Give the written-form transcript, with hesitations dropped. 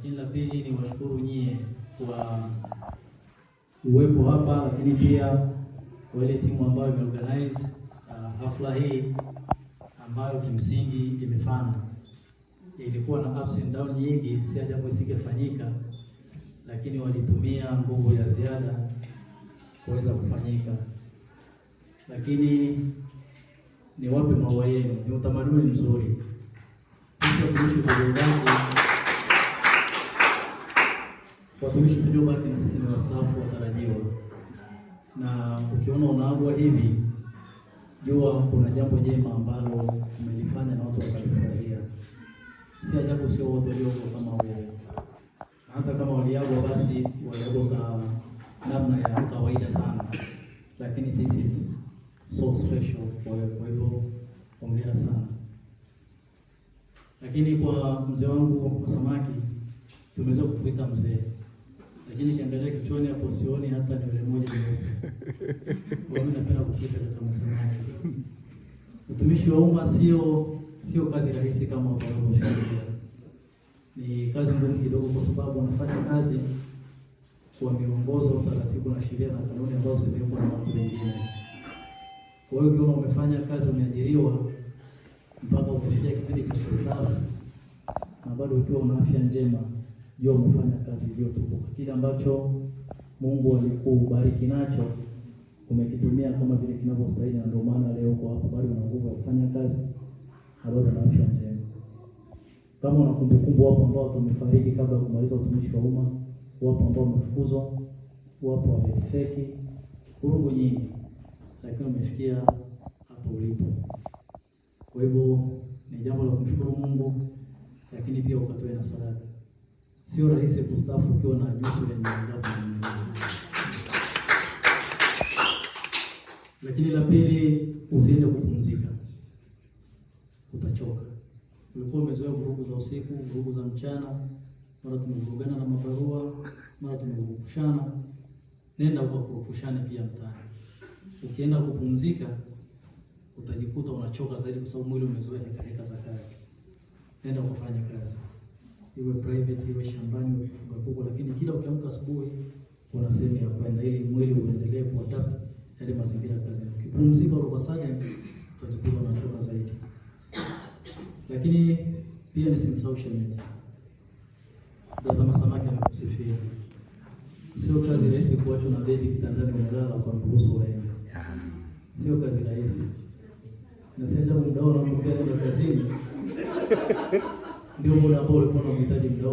Lakini la pili ni washukuru nyie kwa uwepo hapa, lakini pia kwa ile timu ambayo imeorganize hafla hii ambayo kimsingi imefana. Ilikuwa na ups and down nyingi, si ajabu isingefanyika, lakini walitumia nguvu ya ziada kuweza kufanyika. Lakini niwape maua yenu, ni utamaduni mzuri. Sisi watumishi tuliobaki na sisi ni wastaafu watarajiwa, na ukiona unaagwa hivi, jua kuna jambo jema ambalo umelifanya na watu wakalifurahia. Si ajabu sio wote walioko kama wewe, hata kama waliagwa basi waliagwa kwa namna ya kawaida sana, lakini this is so special. Kwa hivyo hongera sana. Lakini kwa mzee wangu wa samaki, tumeweza kukuita mzee, lakini kiangalia kichwani hapo sioni hata nywele moja nyeupe. Kwa mimi napenda kukuita kaka Masamaki. Utumishi wa umma sio kazi rahisi kama wanavyofikiria. Ni kazi ngumu kidogo, kwa sababu unafanya kazi kwa miongozo, utaratibu na sheria na kanuni ambazo zimewekwa na watu wengine. Kwa hiyo ukiona umefanya kazi, umeajiriwa mpaka umefikia kipindi cha kustaafu na bado ukiwa una afya njema, jua umefanya kazi iliyotukuka. Kile ambacho Mungu alikubariki nacho umekitumia kama vile kinavyostahili, na ndio maana leo uko hapo, bado una nguvu ya kufanya kazi na bado una afya njema. Kama una kumbukumbu, wapo ambao tumefariki kabla ya kumaliza utumishi wa umma, wapo ambao wamefukuzwa, wapo wamefeki, vurugu nyingi, lakini umefikia hapo ulipo. Kwa hivyo ni jambo la kumshukuru Mungu, lakini pia ukatoe na sadaka. Sio rahisi kustaafu ukiwa na juzu lenye ngapi. Lakini la pili, usiende kupumzika, utachoka. Ulikuwa umezoea vurugu za usiku, vurugu za mchana, mara tumevurugana na mabarua, mara tumevurugushana. Nenda ukakurupushane pia mtaani. Ukienda kupumzika utajikuta unachoka zaidi, kwa sababu mwili umezoea heka heka za kazi. Nenda ukafanya kazi, iwe private, iwe shambani, iwe kufuga kuku, lakini kila ukiamka asubuhi kuna sehemu ya kwenda, ili mwili uendelee kuadapt yale mazingira ya kazi. Ukipumzika all of a sudden utajikuta unachoka zaidi. Lakini pia nisimsahau shemeji Dada Masamaki amekusifia. Sio kazi rahisi kuachwa na baby kitandani umelala kwa mruhusu waende. Sio kazi rahisi. Na sasa muda wao unapokuwa nenda kazini ndio muda ambao ulikuwa unahitaji muda.